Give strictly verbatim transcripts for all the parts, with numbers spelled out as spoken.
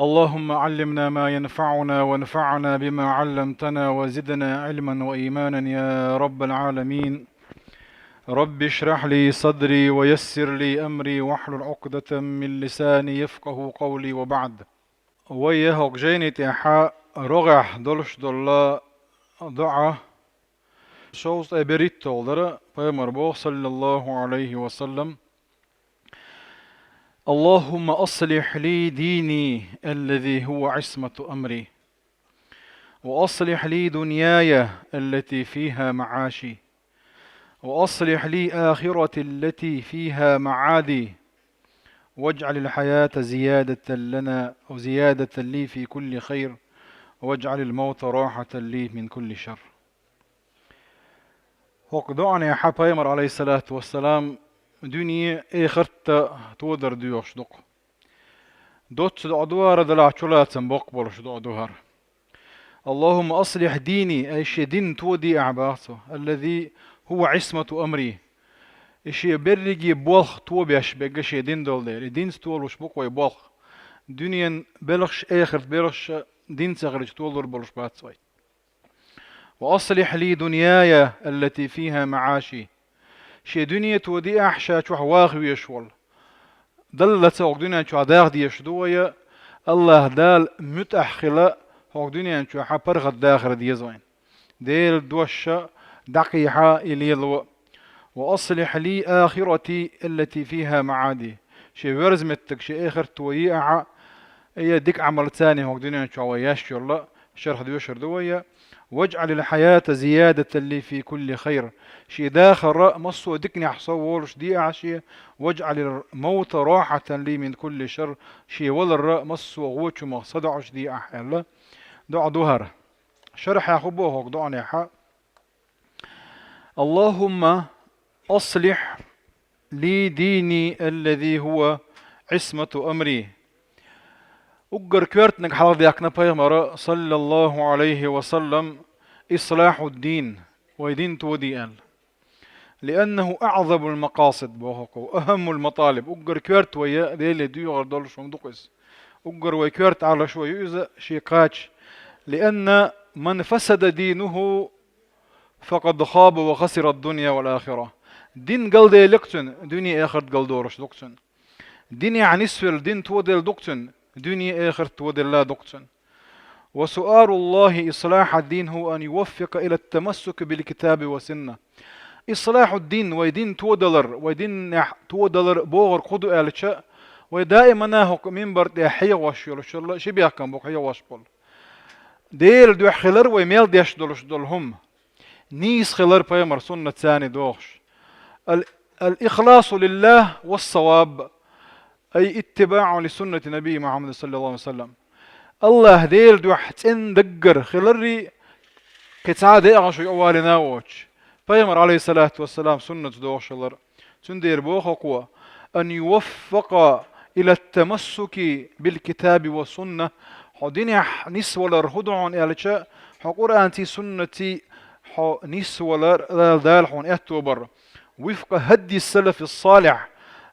اللهم علمنا ما ينفعنا وانفعنا بما علمتنا وزدنا علما وإيمانا يا رب العالمين. رب اشرح لي صدري ويسر لي أمري واحلل عقدة من لساني يفقه قولي وبعد. Вай хӀокху жайни тӀехь рогӀехь долуш долу доӀа шовзткъе берхӀитталгӀа дара, пайхамар боху, саллаллаху Ӏалайхи ва саллам: اللهم أصلح لي ديني الذي هو عصمة أمري، وأصلح لي دنياي التي فيها معاشي، وأصلح لي آخرتي التي فيها معادي، واجعل الحياة زيادة لنا، أو زيادة لي في كل خير، واجعل الموت راحة لي من كل شر. ХӀокху доӀанехь пайхамар, Ӏалайхиссалату вассалам, дуьне, эхарт тодар доьхуш ду-кх. Доцца доӀа ду хӀара, делахь чулацам боккха болуш доӀа ду хӀара. اللهم أصلح ديني, ай шен дин тоде ахь, боху цо, الذي هو عصمة أمري. И шен берриге болх тобеш берг шен дин долу дела, и динца толуш бу-кх вай болх. Дуьненан белхаш, эхарт белхаш динца хилча толур болуш бац вай. وأصلح لي دنياي التي فيها معاشي. Шен дуьне тоде ахь ша чохь ваха везаш волу. Далла ца хӀокху дуьнен чохь даха дезаш ду вай, АллахӀ Дала муьтӀахь хила, хӀокху дуьнен чохь паргӀат дахар деза вайна. Делан дош дӀакхехьа и лело. وأصلح لي آخرتي التي فيها معادي. Шен верза меттиг, шен эхарт тое ахьа, я дика Ӏамал царна хӀокху дуьнен чохь вай еш йолла, шарх доьшур ду вай. واجعل الحياة زيادة لي في كل خير. Шен дахар массо а диканехь со волуш де ахьа шен. واجعل الموت راحة لي من كل شر. Шен валар массо а гӀочу мах са доӀуш де ахьа аьлла. ДоӀа ду хӀара. Шархьехь хӀун боху хӀокху доӀанехь? اللهم أصلح لي ديني الذي هو عصمة أمري. Уггар коьртаниг хьалха даьккхина пайхамара, саллаллаху Ӏалайхи ва саллам, إصلاح الدين, вай дин тоде аьлла. لأنه أعظم المقاصد, боху-кх, وأهم المطالب. Уггар коьрта вай Деле доьхур долуш хӀума ду-кх иза. Уггар вай коьрта Ӏалашо ю иза шен кхача. لأن من فسد دينه فقد خاب وخسر الدنيا والآخرة. Дин галдели-кх цуьнан, дуьне-эхарт галдолуш ду-кх цуьнан. Динехь нисвелла, дин тоделла ду-кх цуьнан, дуьне-эхарт тоделла ду-кх цуьнан. وسؤال الله إصلاح الدين هو أن يوفق إلى التمسك بالكتاب والسنة. إصلاح الدين, вай дин тодалар, вай динехь тодалар бохург хӀун ду аьлча, вай даимана хӀокху минбар тӀехь хьехош йолуш йолу ши бехкам бу-кх хьехош болу. Делан дуьхьа хилар вай мел деш долуш долу хӀума. Нийса хилар пайхамар суннат царна дохуш. Ал-, الإخلاص لله والصواب, أي اتباع لسنة النبي محمد صلى الله عليه وسلم. АллахӀ Делан дуьхьа цӀена даггара хиларрий, кхин цхьа а декъашо юкъавалийна а воцуш, пайхамар, Ӏалайхиссалату вассалам, суннатца дохуш хилар. Цундела боху-кх: أن يوفق إلى التمسك بالكتاب والسنة. Хьо динехь нисвалар хӀун ду хьуна аьлча, хьо Къуръанций, суннатций хьо нисвалар Дала, Дала хьуна аьтто бар. وفق هدي السلف الصالح,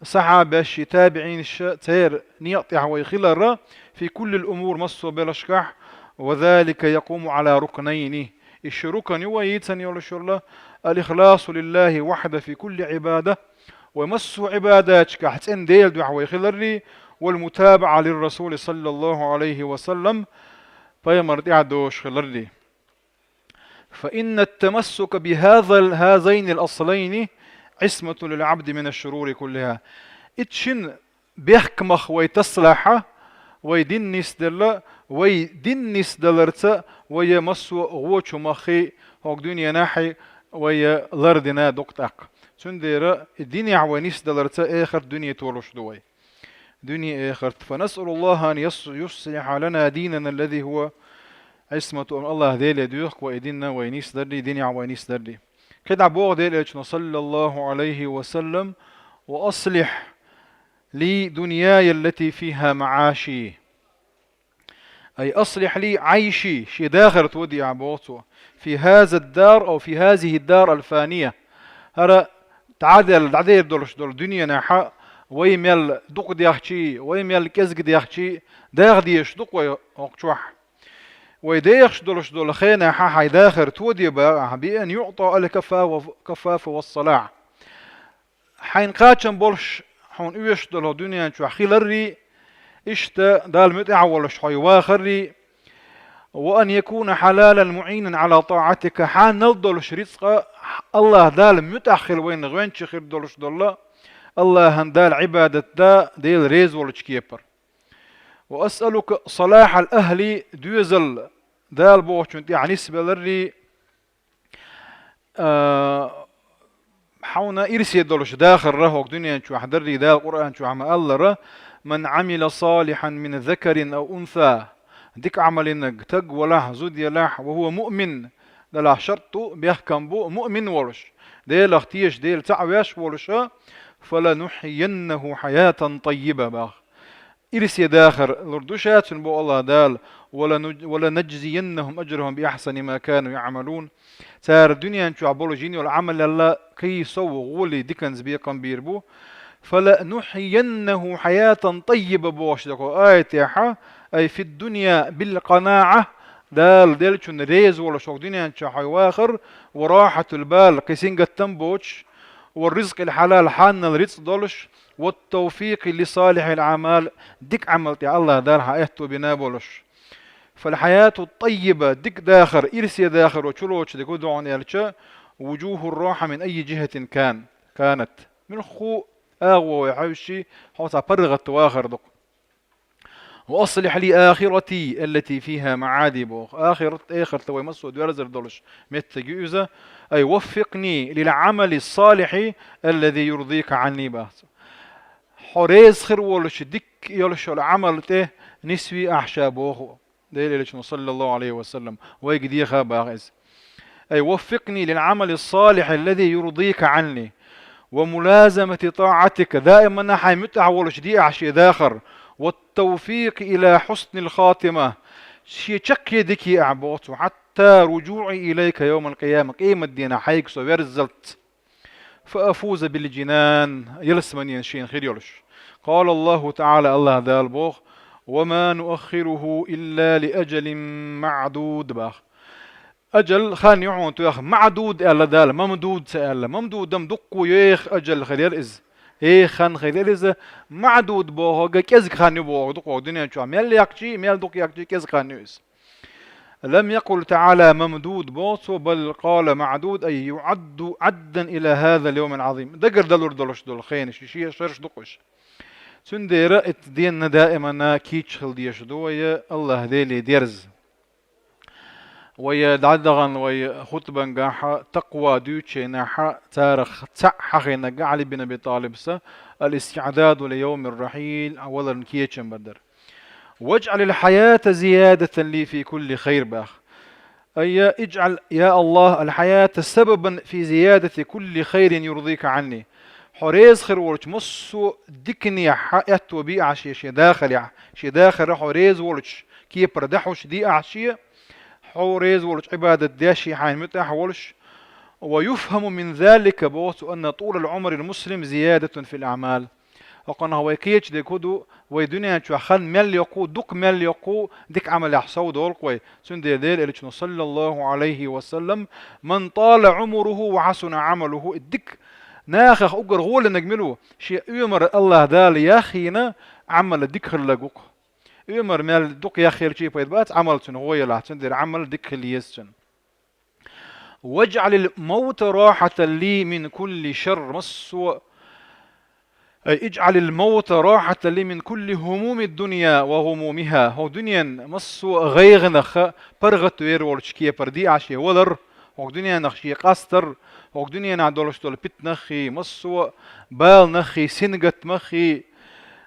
сахьабаша, табиӀинаша, церан некъа тӀехь вай хилар, في كل الأمور, массо а белхашкахь, وذلك يقوم على ركنين. И ши рукн ю вай йийцина йолуш йолу: الإخلاص لله وحده في كل عبادة, вай массо а Ӏибадаташкахь цӀена Делан дуьхьа вай хиларрий, والمتابعة للرسول صلى الله عليه وسلم, пайхамар тӀаьхьа дозуш хиларрий. فإن التمسك بهذا ال-، هذين الأصلين عصمة للعبد من الشرور كلها. Итт шина бехкамах вай таслахь, вай дин нисделла, вай дин нисдаларца вай массо а гӀочу маххий, хӀокху дуьненахьий вай лардина ду-кх тӀаккха. Цундела и динехь вай нисдаларца эхарт, дуьне толуш ду вай. Дуьне, эхарт. فنسأل الله أن يص-، يصلح لنا ديننا الذي هو عصمة أمر. АллахӀ Деле доьху-кх вай и дин вай нисдаррий, динехь вай нисдаррий. КхидӀа боху Делан Элчано, саллаллаху Ӏалайхи ва саллам: وأصلح لي دنياي التي فيها معاشي. أي أصلح لي عيشي, шен дахар тоде ахь, боху цо, في هذا الدار أو في هذه الدار الفانية. ХӀара дӀаделла, дӀадер долуш долу дуьненахь вай мел дукха дехчий, вай мел кӀезга дехчий, даха дезаш ду-кх вай хӀокху чохь. Вай дехаш долуш долу хенахь хьайн дахар тоде боху ахь, биан юӀта аль-кафафа ва-, кафафа вассалахь. Хьайна кхачам болуш хьуна оьшуш долу дуьнен чохь хиларрий, иштта Далла муьтӀахь а волуш хьо вахаррий, ва ан якуна хьалалан муӀинан Ӏала таӀатика, хьанал долуш рицкъа АллахӀ Далла муьтӀахь хила вайна гӀоьнча хир долуш долла, АллахӀан Далла Ӏибадат да, Дела реза волчу кепара. Ва асъалука салахьал ахли, доьзал Дала бохучун тӀехь нисбеларрий, а, хьуна ирсе долуш дахарра хӀокху дуьнен чохь даррий, Дала Къуръан чохь ма-аллара: «Ман Ӏамила салихьан мин закарин ав унса», дика Ӏамал йинарг, стаг валахь, зуда елахь, ва хӀува муъмин, делахь шарт ду, бехкам бу, муъмин волуш, Делах тешаш, Дела цхьаъ веш волуша, «фаланухьйиннаху хьаятан таййиба», бах. Ирсе дахар лур ду ша цунна, боху АллахӀ Дала, «ва лану-, ва ланажзияннахум ажрахум би ахьсани ма кану яӀмалун». Цара дуьнен чохь болу жин йолу Ӏамалалла кхин сов гӀоле диканца бекхам бийр бу. «Фаланухьйиннаху хьаятан таййиба», бохуш дерг хӀокху аятехь, ай фид-дунья бил-къанаӀа, Дала деллачунна реза волуш хӀокху дуьнен чохь хьо вахар, ва рахьатул бал, кхин сингаттам боцуш, ва ризкъил хьалал, хьанал рицкъ долуш, ва ттавфикъи ли салихьил аӀмал, дика Ӏамал тӀехь АллахӀ Дала хьан аьтто бина болуш. Фал хьаяту ттаййиба, дика дахар, ирсе дахаро чулоцуш дерг хӀун ду хьуна аьлча, вужухур рахьа мин аййи жихьатин кан-, канат. Муьлхха агӀо вай хьаьвсича, хьо цхьа паргӀат вахар ду-кх. «Ва аслихь ли ахирати, аллати фиха маӀади», боху. Ахират, эхарт вай массо а доьрзур долуш меттиг ю иза. «Ай ваффикъни лил Ӏамали ссалихьи, аллази юрдика Ӏанни», бах цо. Хьо реза хир волуш, дика йолуш йолу Ӏамал тӀе нисвий ахь ша, боху Делан Элчано, саллаллаху Ӏалайхи ва саллам, вайга деха баха иза. «Ай ваффикъни лил Ӏамали ссалихьи аллази юрдика Ӏанни, ва мулазамати таӀатика», даимана хьайн муьтӀахь волуш де ахь шен дахар, «ва ттавфикъи ила хьуснил хатима», шен чаккхе дика е ахь, боху цо, «хьатта ружуӀи илайка йовмал къияма», къематдийнахь хьайга со верззалц. «Фа афуза бил джинан», ялсаманин шена хир йолуш. Къала Аллаху ТаӀала, АллахӀ Дала боху: «Ва ма нуаххируху илла ли аджалин маӀдуд», бах. Аджал, хан ю хьуна тоьхна, маӀдуд аьлла Дала, мамдуд ца аьлла. Мамдуд-м дуккха еха аджал хир яра иза. Еха хан хир яра иза. МаӀдуд бохург кӀезиг хан ю бохург ду-кх хӀокху дуьнен чохь. Мел яьккхича, мел дукха яьккхича, кӀезиг хан ю иза. «Лам якъул ТаӀала мамдуд», боху цо, «бал къала маӀдуд, ай юӀадду Ӏаддан ила хазал йовмил Ӏазим». Дагардалур долуш долу хенаш, шен шераш ду-кх уьш. Цундела итт денна даимана кийча хила дезаш ду вай АллахӀ Деле дерза. Вай дӀадахана вай хутбангахь такъва дуьйцучу хенахь царах цхьаъ хьахийнарг Ӏали бин Аби ТӀалибс, «Ал-истиӀдаду ли йовмир рахьил», валарна кечам бара дара. «ВаджӀалил хьаята зиядатан ли фи кулли хайр», бах. Ай, я иджӀал, я АллахӀ, ал-хьаята сабабан фи зиядати кулли хайрин юрдика Ӏанни. Хьо реза хир волчу массо а диканехь хьан аьтто бе ахь шен, шен дахарехь, шен дахарехь хьо реза волчу кепара дӀахьуш де ахь шен, хьо реза волчу Ӏибадат деш, шен хьайн муьтӀахь волуш. «Ва юфхаму мин залика», боху цо, «анна тулал Ӏумрил муслим зиядатун фил аӀмал». ХӀокхунах вай кхечу дерг хӀун ду, вай дуьнен чохь хан мел йоккху, дукха мел йоккху, дика Ӏамалехь сов долу-кх вай. Цундела Делан Элчано, саллаллаху Ӏалайхи ва саллам: «Ман тала Ӏумуруху ва хьасуна Ӏамалуху», и дика нахах уггар гӀолинарг мила ву, шен оьмар АллахӀ Дала яхйина, Ӏамал дика хилларг ву-кх. Оьмар мел дукха яхйелча а пайда бац, Ӏамал цуьнан гӀо елахь, цундела Ӏамал дика хила еза цуьнан. «ВаджӀалил мавта рахьатан ли мин кулли шарр», массо а, ай, «иджӀалил мавта рахьатан ли мин кулли хӀумумид дунья ва гӀумумиха». ХӀокху дуьненан массо а гӀайгӀанах паргӀат вер волчу кепара де ахь шен валар, хӀокху дуьненах шен къастар, хӀокху дуьненахь долуш долу питанаххий, массо а баланаххий, сингаттамаххий,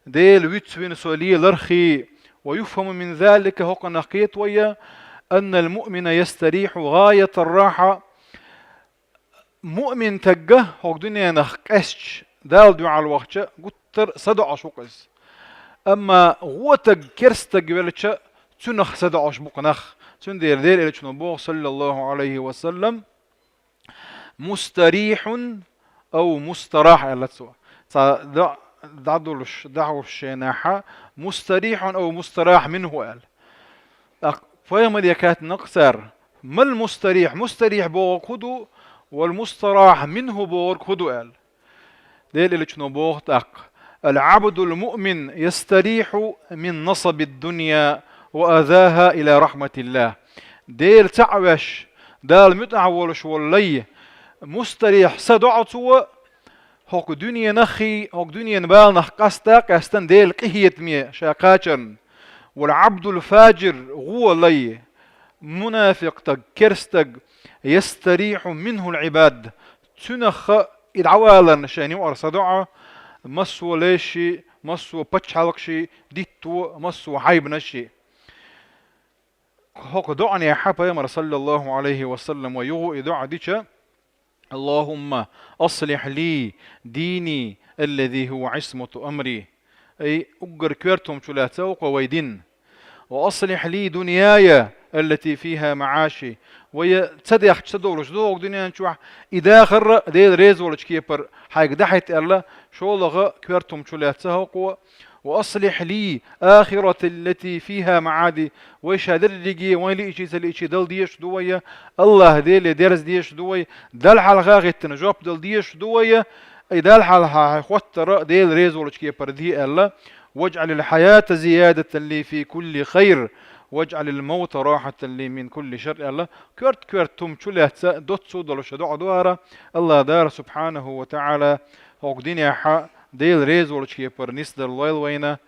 Дела вуьцвина со лелархий, «Ва юфхаму мин залика», хӀокхунах кхета вай, «аннал муъмина ястарихьу гӀаятар рахьа». Муъмин стаг хӀокху дуьненах къаьстча, Далла дуьхьал вахча, гуттар а садоӀуш ву-кх иза. Амма гӀо стаг, керста стаг велча, цунах садоӀуш бу-кх нах. Цундела Делан Элчано боху, саллаллаху Ӏалайхи ва саллам: «Мустарихьун ав мустарахь», аьлла цо. Цхьа доӀа дӀадолуш, дӀахьош шайнахьа, مستريح أو مستراح منه аьлла. ТӀаккха пайхамаре хаьттина-кх цара: «ما المستريح؟» Мустарихь бохург хӀун ду, «والمستراح منه» бохург хӀун ду аьлла. Дела элчано боху тӀаккха: «العبد المؤمن يستريح من نصب الدنيا وأذاها إلى رحمة الله». Дела цхьаъ веш, Дала муьтӀахь волуш волу лай, мустарихь, са доӀа цо, хӀокху дуьненаххий, хӀокху дуьненан баланах къаста а къаьстина Делан къинхетаме ша кхачарна. «والعبد الفاجر», гӀо лай, мунафикъ стаг, керста стаг, «يستريح منه العباد», цуьнах и дӀаваларна шайн юкъара са доӀа, массо а лайший, массо а пачхьалкхаший дитто, массо а хьайбанаший. ХӀокху доӀанехьа пайхамар, саллаллаху Ӏалайхи ва саллам, вай юха и доӀа дича: «اللهم أصلح لي ديني الذي هو عصمة أمري». Ай, уггар коьртам чу лаьцна ву-кх вай дин. «وأصلح لي دنياي التي فيها معاشي». Вай ца дехча ца долуш ду хӀокху дуьнен чохь, и дахар а Делан реза волчу кепара хьайга дахьийта аьлла, шолгӀа коьртам чу лаьцна хӀокхо. «وأصلح لي آخرتي التي فيها معادي». Вай ша дерриге, вайн лиъчий ца лиъчий дала дезаш ду вай, АллахӀ Деле дерза дезаш ду вай, Далла хьалха хӀиттина жоп дала дезаш ду вай, и Далла хьалха хьайн хоттар а Делан реза волчу кепара де аьлла. «واجعل الحياة زيادة لي في كل خير، واجعل الموت راحة لي من كل شر», аьлла, коьрта-коьртам чу лаьцна доцца долуш доӀа ду хӀара. АллахӀ Дала, субхьанаху ва таӀала, хӀокху динехьа Делан реза волчу кепара нисдала лойла вайна.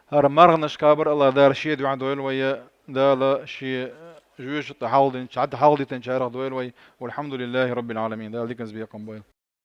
ХӀара марханаш кхабар АллахӀ Дала Шен дуьхьа дойла вай, Дала Шен жоьжахатин хьалха динчу, хьалха дитинчарах дойла вай. والحمد لله رب العالمين. Дала диканца бекхам бойла.